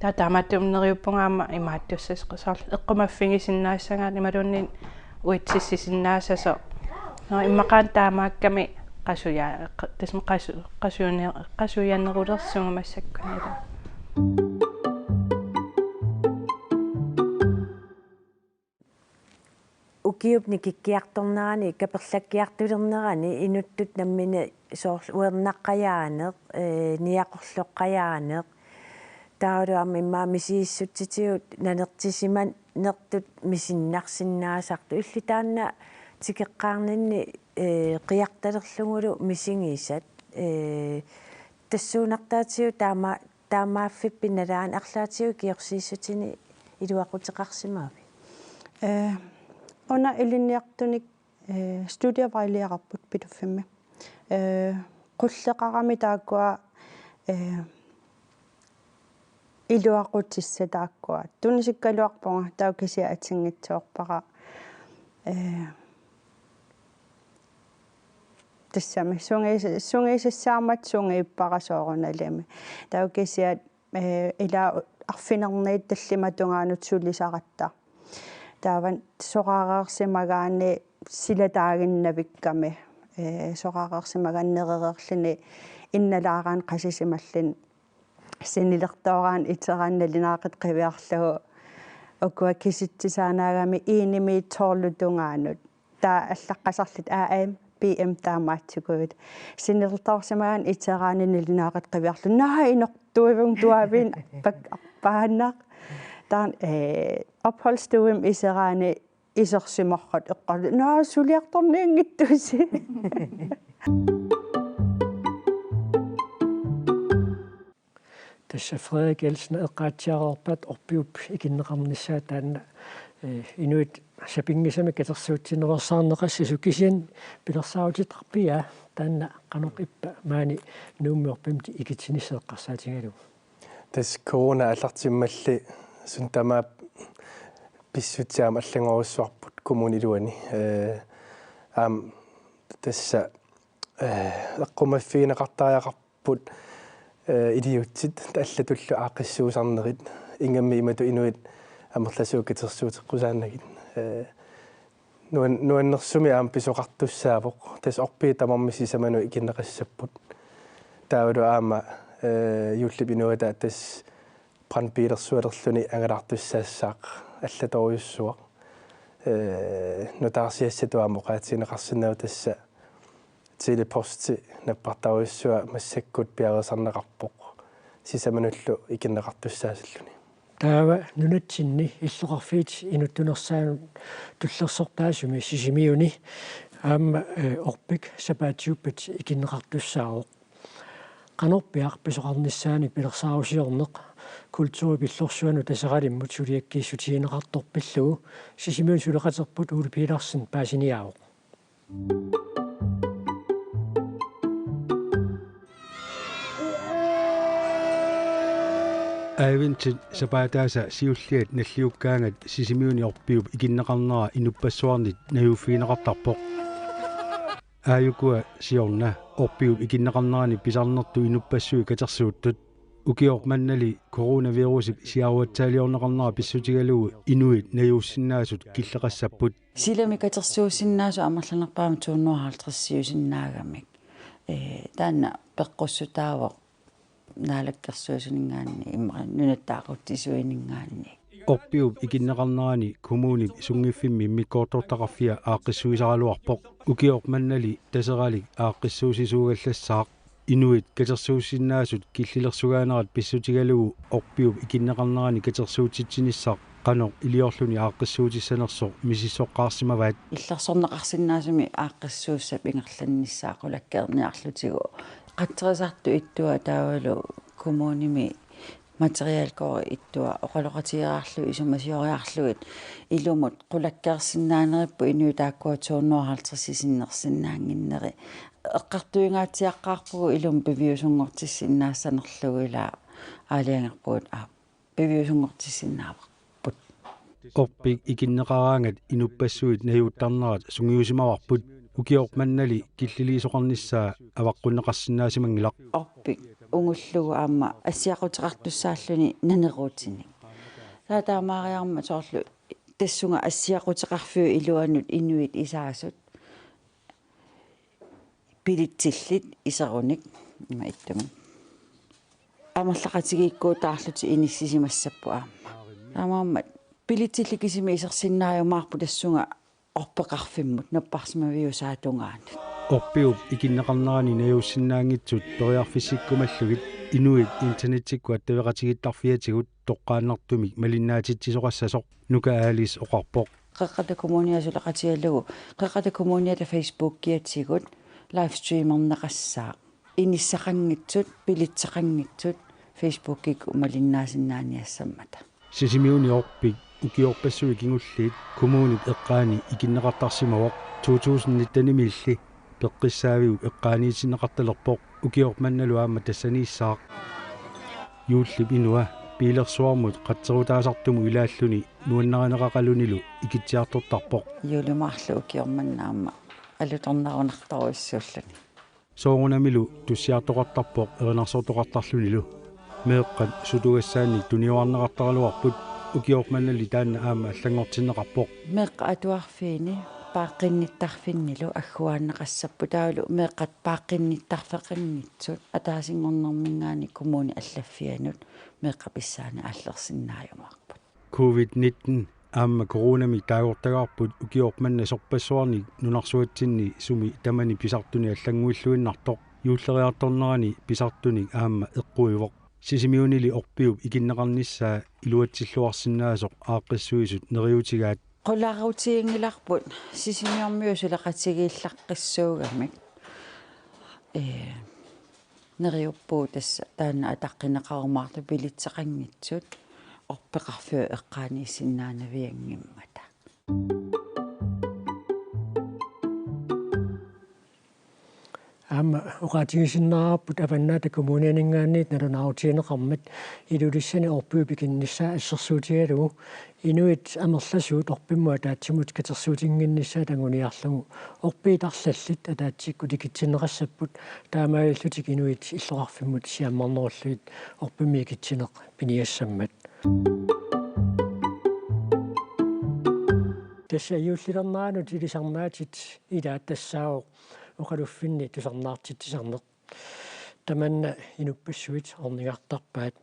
Taava taamaattumik neriuppunga aamma imaattussasut soorlu eqqumaffigisinnaassagaanni imaluunniit uitsissisinnaasasoq. Nå, immaqa taamaakkami qasuja-, qa-, tassami qasu-, qasujane-, qasujanerulersunga massakkut ilaa. Ukiup nikikkiartornerani, kaperlakkiartulernerani inuttut nammineq soorlu uernaqqajaaneq, ee, niaqorloqqajaaneq, taavalu aamma immaqa misigissutsitigut nanertisimanertut misinnarsinnaasartut. Illit taanna tikeqqaarninni, ee, qiartalerlugulu misigisat, ee, tassuunartaatigut taama-, taamaaffippit nalaani arlaatigut ikiorsiissutini iluaquteqarsimavit? Ee, una ilinniartunik, ee, studievejledererput Pituffimmi. Ee, qulleqarami taakkua, ee, iluaqutissat taakkua. Tunisikkaluarpunga taava kisianni atinngitsoorpara. Ee, tassami sungius-, sungiusassaammat sungiuppara soorunalimi. Taava kisianni, ee, ilaa arfininniit tallimat tungaanut sulisaratta. Taava soraareersimagaanni silataaginnavikkami, ee, soraareersimagaanni nerereerluni innalaaraanni qasisimalluni sinilertooraanni iteraanni nalunaaqutaq qiviarlugu ukua kisitsisaanaagami enimiit tolvip tungaanut. Taava allaqqasarluta A M, P M taamaattukuupput. Sinilertoorsimagaanni iteraanni nalunaaqutaq qiviarlugu: Naa, inortuivunga tuaviin pak-, paannaq. Taava, ee, opholdsstuemi iseraanni isersimagaanni eqqorlugu: Naa, suliartornianngittusi. Tassa Frederik Jensen eqqaatsiareerpat Orpiup ikinneqarnissaa taanna, eh, inuit sapinngisamik katersuutsinersaarneqassasoq, kisianni pilersaarutittarpia taanna qanoq ippa maani Nuummi Orpimut ikitsinissaq eqqarsaatigalugu? Tassa corona aallartimmalli suut tamaasa pissutsit aamma allanngorujussuarput kommunip iluani. Eh, aamma tassa, eh, eqqumaffigineqartariaqarput, eh, iliuutsit allatullu aaqqissuussarnerit, ingammik imatut inuit amerlasuut katersuuteqqusaannagit. Eh, nuan-, nuannersumik aamma pisoqartussaavoq. Tassa Orpiit tamarmik sisamanut ikinneqassapput. Taavalu aamma, eh, juullip inuata tassa brandbilersualerluni angalaartussaassaaq allatorujussuaq. Eh, nutaarsiassatut aamma oqaatigineqarsinnaavoq, tassa Tele-Posti nappartarujussua massakkut piareersarneqarpoq. Sisamanullu ikinneqartussaasilluni. Taava nunatsinni illoqarfiit inuttunersaanut tullersortaasumi Sisimiuni aamma, eh, Orpik sapaatiuppat ikinneqartussaavoq. Qanorpiaq pisoqarnissaanik pilersaarusiorneq kulturip illorsuanut Taseralimmut suliakkiissutigineqartoq pillugu Sisimiuni suleqaterput Ole Petersen paasiniaavoq. Adventit sapaataasa siulliat nalliukkaangat Sisimiuni Orpiup ikinneqarnera inuppassuarnit najuuffigineqartarpoq. Aajukua siorna Orpiup ikinneqarnerani pisarnertut inuppassuit katersuuttut. Ukioq mannali coronavirusip siaruatsaaliorneqarnera pissutigalugu inuit najuussinnaasut killeqassapput. Silami katersuussinnaasut amerlanerpaamik to hundrede og halvtredsiusinnaagamik. Ee, taanna peqqussutaavoq Naalakkersuisuninngaanniit, immaqa Nunatta Aqutsisuininngaanniit. Orpiup ikinneqarnerani kommunip sunngiffimmi immikkoortortaqarfia aaqqissuisaraluarpoq. Ukioq mannali Taseralik aaqqissuussisuugallassaaq. Inuit katersuussinnaasut killilersugaanerat pissutigalugu Orpiup ikinneqarnerani katersuutsitsinissaq qanoq iliorluni aaqqissuutissanersoq misissoqqaarsimavaat. Illersorneqarsinnaasumik aaqqissuussap ingerlannissaa qulakkeerniarlutigu. Qatserisartut ittuat taavalu kommunimi materielkort ittuat oqaloqatigeeraarlugit isumasioriarlugit ilumut qulakkeersinnaaneripput inuit taakkua to hundrede og halvtreds sinnersinnaannginneri. Eqqartuingaatsiaqqaarpugut ilumut piviusunngortissinnaassanerlugu, ila aalajangerpugut aap piviusunngortissinnaavarput. Orpik ikinneqaraangat inuppassuit najuuttarnerat sungiusimavarput, ukioq mannali killiliisoqarnissaa avaqqunneqarsinnaasimanngilaq. Orpik ungullugu aamma assiaquteqartussaalluni naneruutinik. Taava taamaariarmat soorlu tassunga assiaquteqarfiup iluanut inuit isaasut bilitsillit iserunik ima ittumik amerlaqatigiikkuutaarlutik inissisimassapput aamma. Taamaammat bilitsillit kisimi isersinnaajumaarput tassunga orpeqarfimmut napparsimaviusaa tungaanut. Orpiup ikinneqarnerani najuussinnaanngitsut periarfissikkumallugit inuit internetsikkut attaveqatigiittarfiatigut toqqaannartumik malinnaatitsisoqassasoq Nuka Alice oqarpoq. Qeqqata Kommunia suleqatigalugu, Qeqqata Kommuniata Facebookiatigut livestreamerneqassaaq. Inissaqanngitsut, bilitseqanngitsut Facebookikkut malinnaasinnaaniassammata. Sisimiuni Orpik ukiorpassuit kingulliit kommunip eqqaani ikinneqartarsimavoq. To tusind nittenimiilli peqqissaaviup eqqaaniitinneqartalerpoq, ukioq mannalu aamma tassaniissaaq. Juullip inua biilersuarmut qatserutaasartumut ilaalluni nuannarineqaqalunilu ikitsiartortarpoq. Juulimaarlu ukioq manna aamma alutornarunartorujussuulluni. Soorunamilu tussiartoqartarpoq erinarsortoqartarlunilu. Meeqqat sutugassaannik tuniorarneqartaraluarput, ukioq mannali taanna aamma allanngortinneqarpoq. Meeqqat atuarfiini paaqqinnittarfinnilu agguaanneqassapput, taavalu meeqqat paaqqinnittarfeqanngitsut ataasinngornerminngaanniit kommunip allaffianut meeqqat pissaaneq aallersinnaajumaarput. Covid nitten aamma coronamik taagortagaarput ukioq manna sorpassuarnik nunarsuatsinni sumi tamani pisartuni allannguilluinnartoq, juulleriartornerani pisartunik aamma eqquivoq. Sisimiunili Orpiup ikinneqarnissaa iluatsilluarsinnaasoq aaqqissuisut neriuutigaat. Qularutiginngilarput Sisimiormiut suleqatigiillaqqissuugamik. Ee, Neriuppugut tassa taanna ataqqineqarumaartoq bilitseqanngitsut orpeqarfiup eqqaaniissinnaanavianngimmata. Aamma oqaatigisinnaavarput Avannaata Kommunianinngaanniit nalunaarutigineqarmat Ilulissani orpiup ikinnissaa assersuutigalugu inuit amerlasuut orpimmut ataatsimut katersuutinnginnissaat anguniarlugu orpiit arlallit ataatsikkut ikitsinneqassapput, taamaalillutik inuit illoqarfimmut siammarnerullugit orpimmik ikitsineq piniassammat. Tassa juullilerneranut ilisarnaatit ilaat tassaavoq oqaluffinni tusarnaartitsisarneq. Tamanna inuppassuit ornigartarpaat.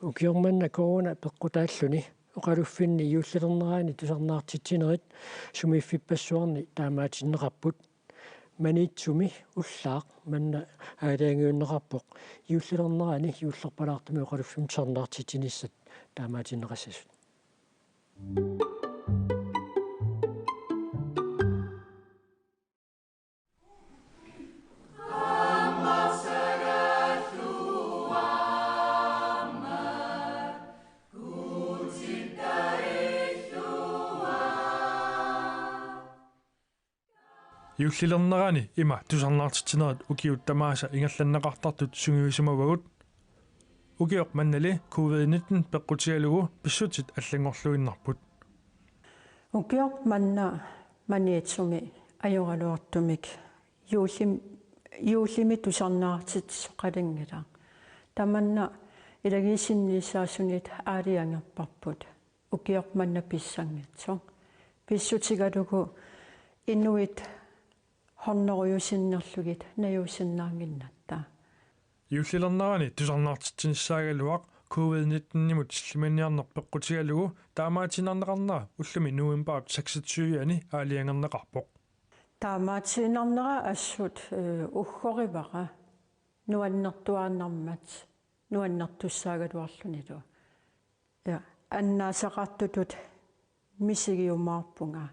Ukioq manna corona peqqutaalluni oqaluffinni juullilernerani tusarnaartitsinerit sumiiffippassuarni taamaatinneqarput. Maniitsumi ullaaq manna aalajangiunneqarpoq juullilernerani juullerpalaartumik oqaluffimmi tusarnaartitsinissat taamaatinneqassasut. Juullilernerani ima tusarnaartitsinerit ukiut tamaasa ingerlanneqartartut sungiusimavagut. Ukioq mannali covid nitten peqqutigalugu pissutsit allanngorluinnarput. Ukioq manna Maniitsumi ajoraluartumik juullim-, juullimi tusarnaartitsisoqalinngilaq. Tamanna ilagiit sinniisaasuniit aalajangerparput. Ukioq manna pissanngitsoq. Pissutigalugu inuit hunnorujusinnerlugit najuusinnaannginnatta. Juullilernerani tusarnaartitsinissaagaluaq covid nitten-imut sillimaniarneq peqqutigalugu taamaatiinnarneqarnera ullumi novembarip seksogtyve-ani aalajangerneqarpoq. Taamaatiinnarnera assut, eh, uggorivara nuannertuaannarmat nuannertussaagaluarlunilu. Ja, annaasaqartutut misigiumaarpunga.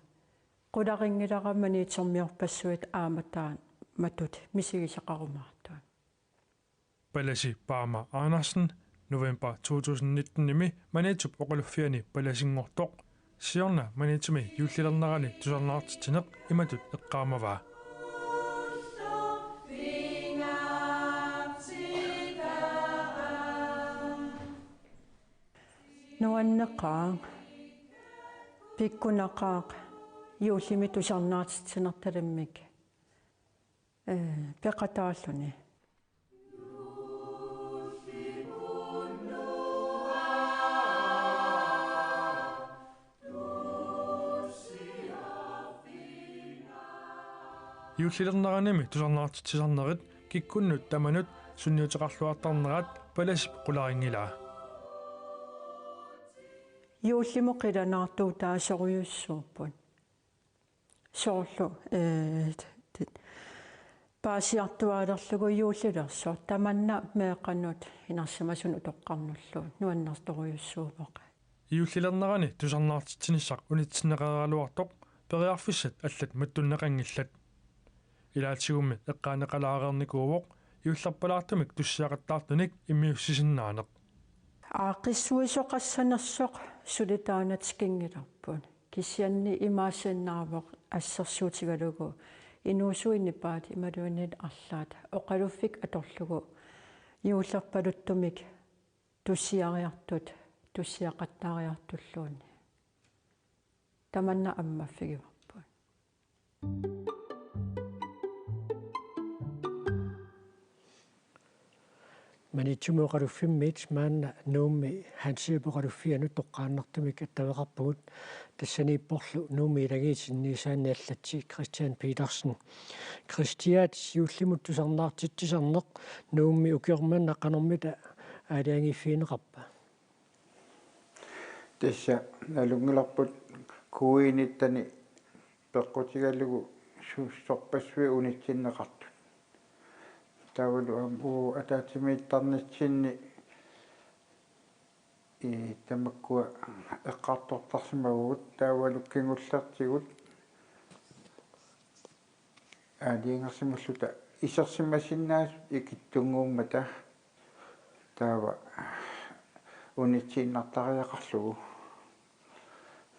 Qularinngilara Maniitsormiorpassuit aamma taamatut misigisaqarumaartut. Palasi Paama Andersen, november to tusind nitten-imi Maniitsup oqaluffiani palasinngortoq. Siorna Maniitsumi juullilernerani tusarnaartitsineq imatut eqqaamavaa. Nuanneqaaq, pikkunaqaaq, juullimi tusarnaartitsinertalimmik, eh, peqataalluni. Juullilerneranimi tusarnaartitsisarnerit kikkunnut tamanut sunniuteqarluartarnerat palasip qularinngilaa. Juullimut qilanaartuutaasorujussuupput. Soorlu, eh, t-, t-, paasiartuaalerlugu juullilersoq tamanna meeqqanut inersimasunut utoqqarnullu nuannertorujussuuvoq. Juullilernerani tusarnaartitsinissaq unitsinneqaraluartoq periarfissat allat mattunneqanngillat. Ilaatigummi eqqaaneqalaareernikuuvoq juullerpalaartumik tussiaqattaartunik immiussisinnaaneq. Aaqqissuisoqassanersoq suli taanna tikinngilarput. Kisianni imaassinnaavoq assersuutigalugu inuusuit nipaat imaluunniit arlaat oqaluffik atorlugu juullerpaluttumik tussiariartut, tussiaqattaariartulluunniit. Tamanna ammaffigivarput. Maniitsumi oqaluffimmiit maanna Nuummi Hansiup oqaluffianut toqqaannartumik attaveqarpugut, tassaniipporlu Nuummi ilagiit sinniisaanni allatsi Christian Petersen. Christian, juullimut tusarnaartitsisarneq Nuummi ukioq manna qanormita aalajangiiffigineqarpa? Tassa nalunngilarput covid nitten-i peqqutigalugu su-, sorpassuit unitsinneqartut. Taavalu aamma uagut ataatsimiittarnitsinni, ii, tamakkua eqqartortarsimavugut, taavalu kingullertigut aalajangersimalluta Isersimasinnaasut ikittunnguummata taava unitsiinnartariaqarlugu.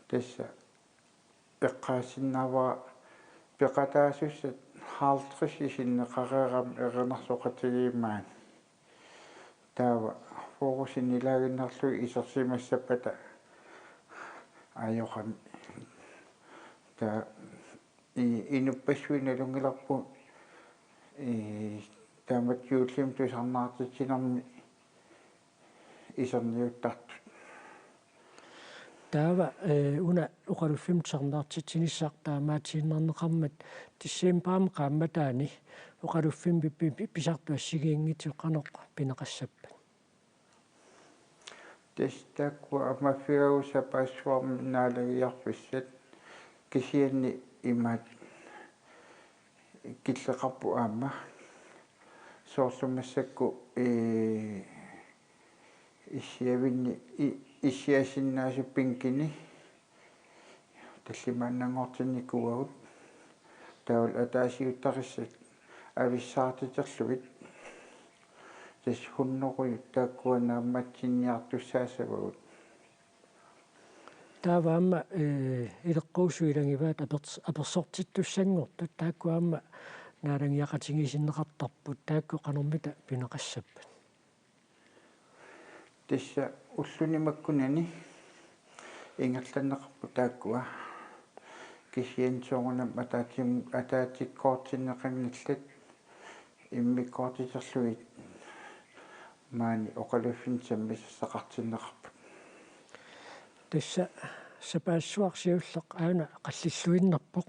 Tassa eqqaasinnaavara peqataasussat halvtreds sinneqareerami erinarsoqatigiimmagu. Taava forusinilaaginnarlugu isersimassappata ajoqami. Taava i-, inuppassuit nalunngilarput i-, taamatut juullimi tusarnaartitsinermi iserniuttartut. Taava, eh, una oqaluffimmi tusarnaartitsinissaq taamaatiinnarneqarmat decembarimi qaammataani oqaluffimmi pi-, pi-, pisartut assigiinngitsut qanoq pineqassappat? Tassa taakkua ammaffigaagut sapaassuarmi naalagiarfissat kisianni imaat killeqarput aamma. Soorlu massakkut, ee, issiavinni, i-, issiasinnaasut bænkini. Tallimaannanngortinnikuuagut. Taavalu ataasiuttarissat avissaartiterlugit. Tassa hunnorujut taakkua naammatsinniartussaassavagut. Taava aamma, eh, ileqqorsui ilagivaat apers-, apersortittussanngortut, taakku aamma naalagiaqatigiissinneqartarput, taakku qanormita pineqassappat? Tassa ulluni makkunani ingerlanneqarput taakkua. Kisianni soorunami ataatim-, ataatsikkoortinneqanngillat immikkoortiterlugit maani oqaluffinni sammisassaqartinneqarput. Tassa sapaassuaq siulleq aana qallilluinnarpoq.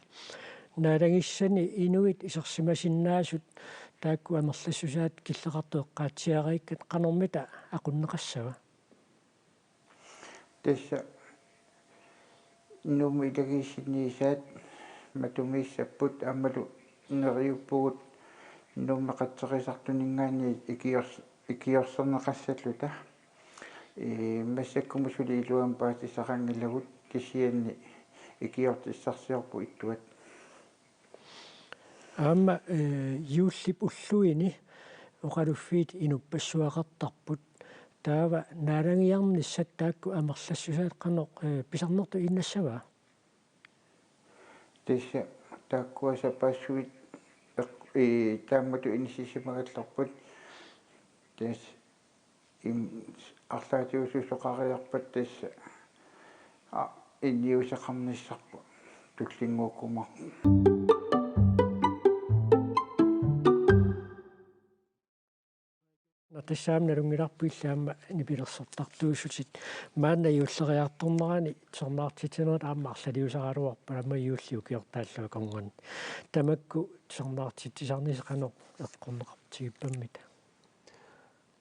Naalagissani inuit isersimasinnaasut taakku amerlassusaat killeqartut eqqaatsiariikkat qanormita aqunneqassava? Tassa Nuummi ilagiissinniisaat matumiissapput aammalu neriuppugut Nuummi qatserisartuninngaanniit ikiors-, ikiorserneqassalluta. Ee, massakkumut suli iluamik paasisaqanngilagut kisianni ikiortissarsiorput ittuat. Aamma, eh, juullip ulluini oqaluffiit inuppassuaqartarput. Taava naalagiarnissat taakku amerlassusaat qanoq, eh, pisarnertut innassava? Tassa taakkua sapaassuit eq-, eh, taamatut inissisimagallarput. Tassa im-, arlaatigut susoqariarpat tassa, a, iniuseqarnissarput tullinnguukkumaarpoq. Nå, tassa aamma nalunngilarput illit aamma nipilersortartuussutit. Maanna juulleriartornerani tusarnaartitsinerit aamma arlaliusaraluarput aamma juulli ukiortaallu akornanni. Tamakku tusarnaartitsisarnisi qanoq eqqorneqartigippammita?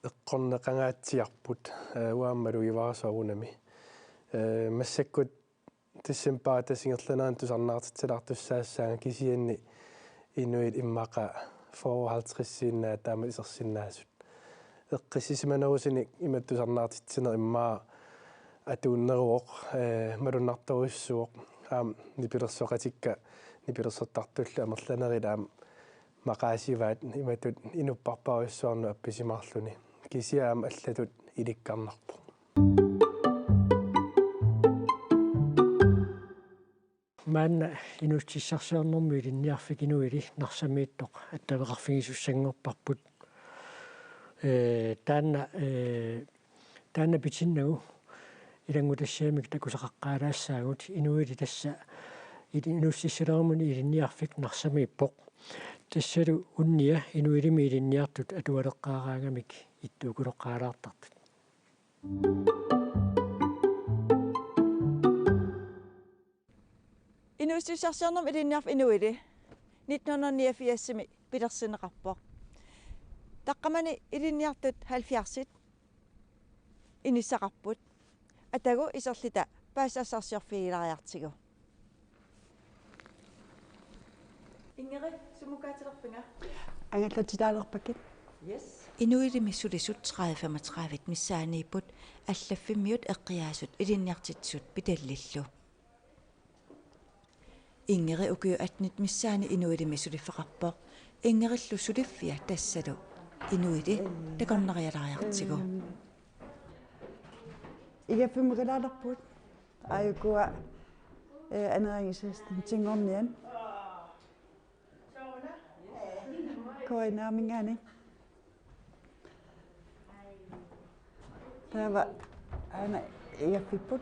Eqqorneqangaatsiarput, eh, uanga aamma malugivara soorunami. Eh, massakkut decembarip tassa ingerlanerani tusarnaartitsilaartussaassaanga kisianni inuit immaqa fyrre halvtredsiinnaat taama isersinnaasut. Eqqissisimanerusunik imatut tusarnaartitsineq immaqa atuunneruvoq, eh, malunnartorujussuuvoq, aamma nipilersoqatikka nipilersortartullu amerlanerit aamma maqaasivaat imatut inupparparujussuarnut appisimaarluni. Kisianni aamma allatut ilikkarnarpoq. Maanna inuussutissarsiornermut ilinniarfik Inuili Narsamiittoq attaveqarfigisussanngorparput. Ee, taanna, ee, taanna pitinnagu ilanngutassiamik takusaqaqqaalaassaagut. Inuili tassa ili-, inuussutissalerummuni ilinniarfik Narsamiippoq. Tassalu unnia Inuilimi ilinniartut atualeqqaaraangamik ittuukuloqqaalaartartut. Inuussutissarsiornermut ilinniarfik Inuili nitten hundrede niogfirsimi pilersinneqarpoq. Taqqamani ilinniartut halvfjerdsit inissaqarput. Atagu iserluta paasisassarsiorfigilaariartigu. Ingeri, sumukkaatilerpunga? Angallatsitaalerpakkit. Yes. Inuilimi sulisut tredive femogtredive missaaniipput allaffimmiut eqqiaasut ilinniartitsisut Pitallillu. Ingeri ukiut attenit missaani Inuilimi suliffeqarpoq. Ingerillu suliffia tassalu inuili takornarialaariartigu. Igaffimmukalaalerput. Aajukua, eh, ernæringsassistentinngorniat. Koinaaminngaanniit. Taava aana igaffipput.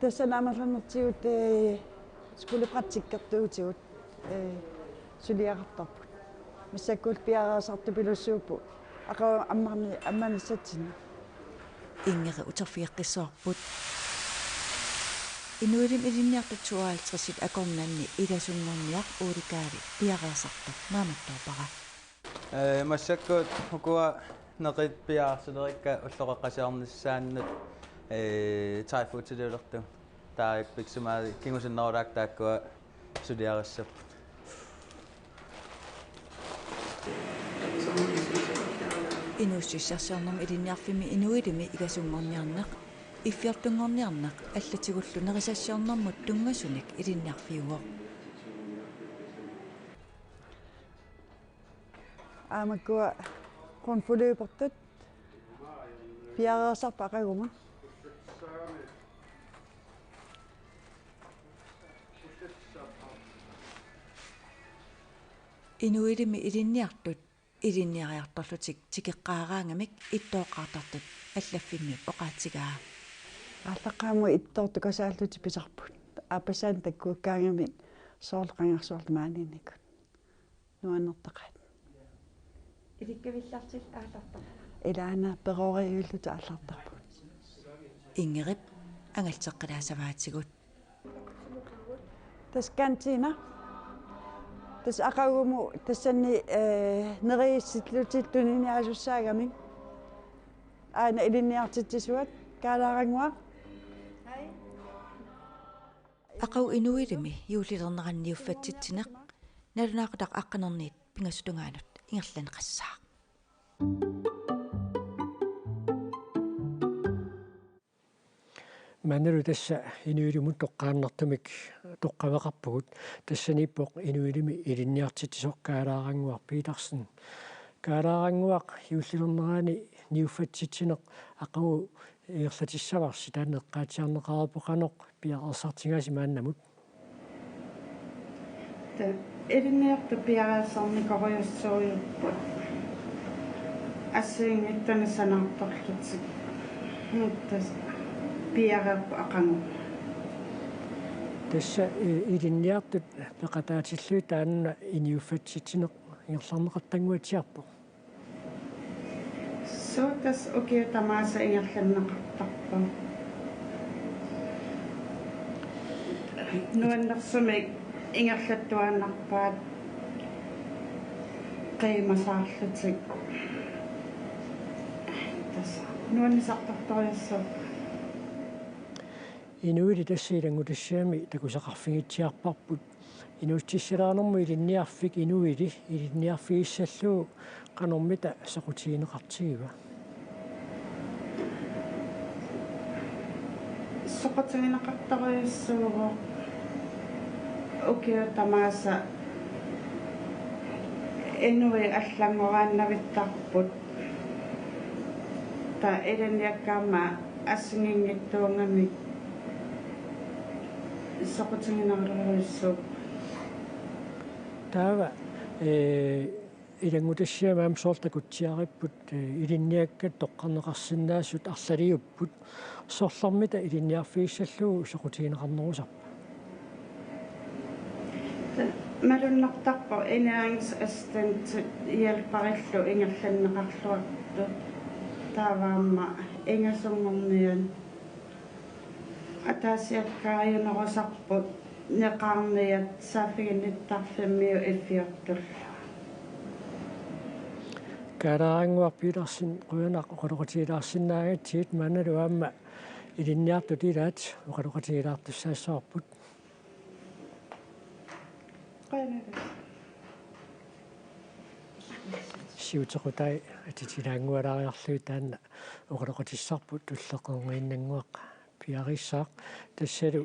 Tassa amerlanertigut, eh, skolepraktikkertuutigut, eh, suliaqartarput. Massakkullu piareersartupilussuupput. Aqagu ammarni-, ammanissatsinnut. Ingeri uterfigeqqissaarput. Inuilimi ilinniartut tooghalvtredsit akornanni ilasunngorniaq Ole Kaali piareersartoq naammattoorpara. Eh, massakkut ukua neqit piareersilerikka ulloqeqqasiornissaannut, eh, thaifoodiliulertut. Taava piksimaavi kingusinnerulaakka taakkua suliarissapput. Inuussutissarsiornermut ilinniarfimmi inuilimi ilasunngorniarneq, iffiortunngorniarneq allatigullu nerisassiornermut tunngasunik ilinniarfiuvoq. Aamakkua grundforløbertut piareersarput aqagumut. Inuilimi ilinniartut ilinniariartorlutik tikeqqaaraangamik ittooqqaartartut allaffinnut oqaatigaa. Aallaqqaammut ittoortukasaallutik pisarput. Aappassaani takkuukkaangamik soorlu qangarsuarlu maaniinnikut. Nuannertaqaat. Ilikkavillartik aallartarput. Ilaana peroriviullutik aallartarput. Ingerip angalteqqilaassavaatigut. Tassa kantiina. Tassa aqagumut tassani, eh, neriissillutik tuniniaasussaagamik. Aana ilinniartitsisuat Kaalaarannguaq. Aqagu inuilimi juullilernerani niuffatsitsineq nalunaaqutaq aqqanerniit pingasut tungaanut ingerlanneqassaaq. Maannalu tassa inuilimut toqqaannartumik toqqaveqarpugut, tassaniippoq inuilimi ilinniartitsisoq Kaalaarannguaq Petersen. Kaalaarannguaq, juullilernerani niuffatsitsineq aqagu ingerlatissavarsi, taanna eqqaatsiarneqareerpoq qanoq piareersartigaasi maannamut? Tassa ilinniartut piareersarnikorujussuupput assigiinngitsunik sanaartorlutik. Tassa piareerput aqagu. Tassa, eh, ilinniartut peqataatillugit taanna niuffatsitsineq ingerlanneqartannguatsiarpoq. Suu, tassa ukiut tamaasa ingerlanneqartarpoq. Nuannersumik ingerlattuaannarpaat qiimasaarlutik. Tassa nuannisartortorujussuupput. Inuilli tassa ilanngutassiami takusaqarfigitsiarparput. Inuussutissarsiornermut ilinniarfik inuili ilinniarfigissallugu qanormita soqutigineqartigiva? Soqutigineqartorujussuuvoq, ukiut tamaasa inuit allanngoraannavittarput. Taava ilinniakkaat aamma assigiinngitsuugamik soqutiginerulorujussuupput. Taava, eh, ilanngutassiami aamma soorlu takutsiaripput, eh, ilinniakkat toqqarneqarsinnaasut arlaliupput. Sorlermita ilinniarfigissallugu soqutigineqarnerusarpa? Malunnartarpoq ernæringsassistentit hjælperillu ingerlanneqarluartut, taava aamma ingasunngorniat ataasiakkaariunerusarput, neqaarniat saaffiginnittarfimmiut iffiortullu. Kaalaarannguaq Petersen, qujanaq oqaloqatigilaarsinnaagatsigit. Maannalu aamma ilinniartut ilaat oqaloqatigilaartussaassavarput. Qujanaq. Siutequtai atitilaanngualaariarlugit taanna oqaloqatissarput, tulleqqerngiinnannguaq piareersaq. Tassalu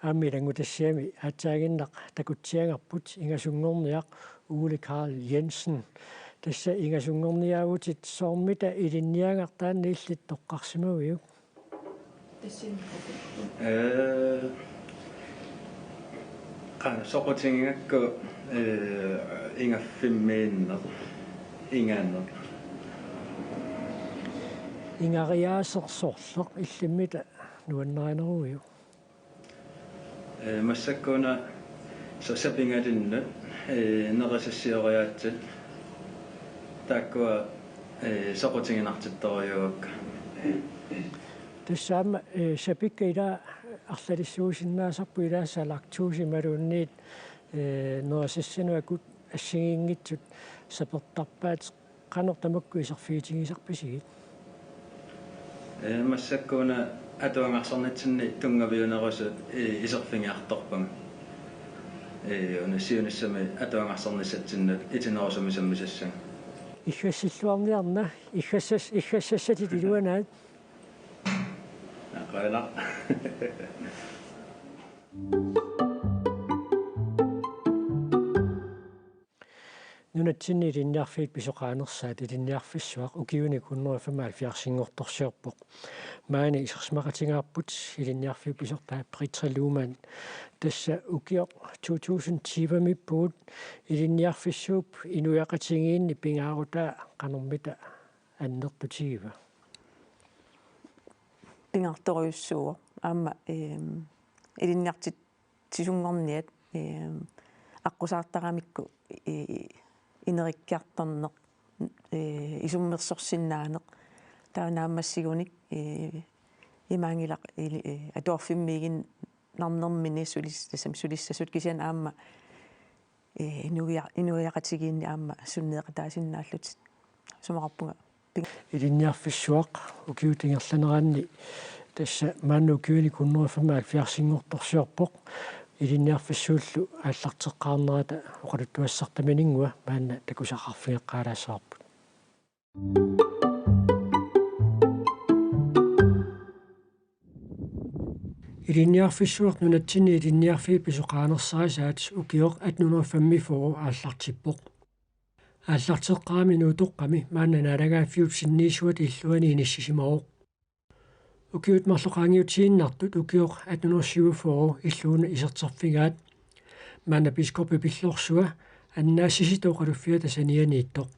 Aamma ilanngutassiami aatsaaginnaq takutsiagarput ingasunngorniaq Ole Karl Jensen. Tassa ingasunngorniaavutit, soormita ilinniagartaanna illit toqqarsimaviuk? Ee, qanoq soqutigigakku, ee, ingaffimmiinneq, inganeq. Ingariaaseq sorleq illimmita nuannarineruviuk? Ee, massakkut una sa-, sapingalinnut, ee, nerisassioriaatsit taakkua, ee, soqutiginartittorujuugakka. Tassa aamma, ee, sapikka ila arlalissuusinnaasarput, ila salaktuusimaluunniit, ee, nerisassanut akut assigiinngitsut sapertarpaat. Qanoq tamakku iserfigitigisarpisigit? Ee, massakkut una atuagarsornitsinni tunngaviunerusut, ee, iserfigiartorpunga. Ee, una siunissami atuagarsornissatsinnut itinerusumik sammisassanga. Iggassilluarniarna, iggassas-, iggassassatit iluanaat. Aa, qujanaq. Nunatsinni ilinniarfiit pisoqaanersaat Ilinniarfissuaq ukiunik hundrede femoghalvfjerdsinngortorsiorpoq. Maani isersimaqatigaarput ilinniarfiup pisortaa Britta Luumann. Tassa ukioq to tusind tyvemiippugut, ilinniarfissuup inuiaqatigiinni pingaarutaa qanormita annertutigiva? Pingaartorujussuuvoq. Aamma, eem, ilinniartitsisunngorniat, eem, aqqusaartaramikku, ee, inerikkiartorneq, ee, isummersorsinnaaneq. Taava naammassigunik, ee, imaanngilaq ili-, ee, atuarfimmiiginnarnermini sulis-, tassami sulissasut, kisianni aamma, ee, inuia-, inuiaqatigiinni aamma sunniuteqataasinnaallutik. Isumaqarpunga ping-. Ilinniarfissuaq ukiut ingerlaneranni, tassa maanna ukiunik hundrede femoghalvfjerdsinngortorsiorpoq, ilinniarfissuullu aallarteqqaarnerata oqaluttuassartaminngua maanna takusaqarfigeqqaalaassavarput. Ilinniarfissuaq nunatsinni ilinniarfiit pisoqaanersarisaat ukioq atten hundrede femogfyrre aallartippoq. Aallarteqqaarami Nuutoqqami maanna naalagaaffiup sinniisuata illuani inissisimavoq. Ukiut marluk qaangiutiinnartut ukioq atten hundrede syvogfyrre illuuna iserterfigaat. Maanna biskoppi Pillorsua Annaasisitut oqaluffiata sanianiittoq.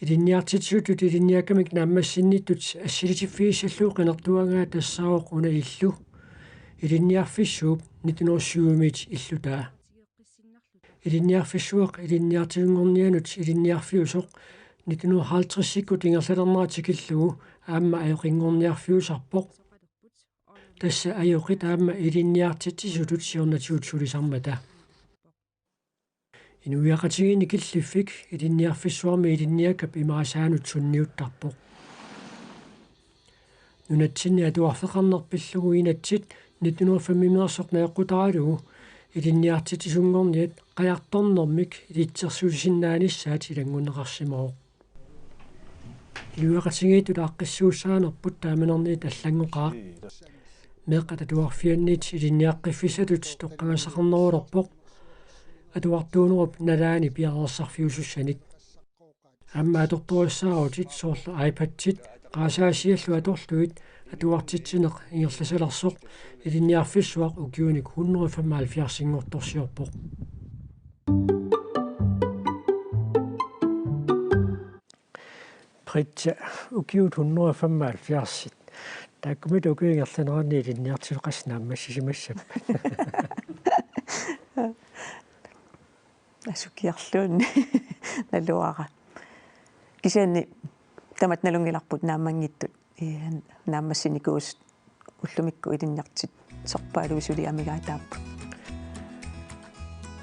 Ilinniartitsisutut ilinniakkamik naammassinnittut assilitiffigissallugu qinertugaat tassaavoq una illu. Ilinniarfissuup nitten hundrede syvimiit illutaa. Ilinniarfissuaq ilinniartisunngornianut ilinniarfiusoq nitten hundrede halvtredsikkut ingerlalernera tikillugu aamma ajoqinngorniarfiusarpoq. Tassa ajoqit aamma ilinniartitsisutut siornatigut sulisarmata. Inuiaqatigiinni killiffik ilinniarfissuarmi ilinniakkap imaasaanut sunniuttarpoq. Nunatsinni atuarfeqarneq pillugu inatsit nitten hundrede fem-imeersoq najoqqutaralugu ilinniartitsisunngorniat qajartornermik ilitsersuisinnaanissaat ilanngunneqarsimavoq. Inuiaqatigiittut aaqqissuussaanerput taamanerniit allanngoqaaq. Meeqqat atuarfianniit ilinniaqqiffissatut toqqagasaqarnerulerpoq atuartuunerup nalaani piareersarfiusussanik. Aamma atortorissaarutit soorlu iPadit, qaasaasiallu atorlugit atuartitsineq ingerlasalersoq Ilinniarfissuaq ukiunik hundrede femoghalvfjerdsinngortorsiorpoq. Britta, ukiut hundrede femoghalvfjerds. Taakkununnga ukiup ingerlanerani ilinniartitsisut qassit naammassisimassappat? Asukiarluunniit naluara. Kisianni tamatta nalunngilarput naammanngitsut, ee, naammassinikuusut ullumikkut ilinniartitserpaaluit suli amigaataapput.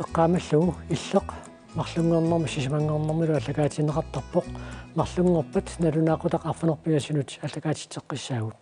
Eqqaamallugu Illeq marlunngornermi sisamanngornermilu aallakaatinneqartarpoq. Marlunngorpat nalunaaqutaq arfineq-pingasunut aallakaatitseqqissaagut.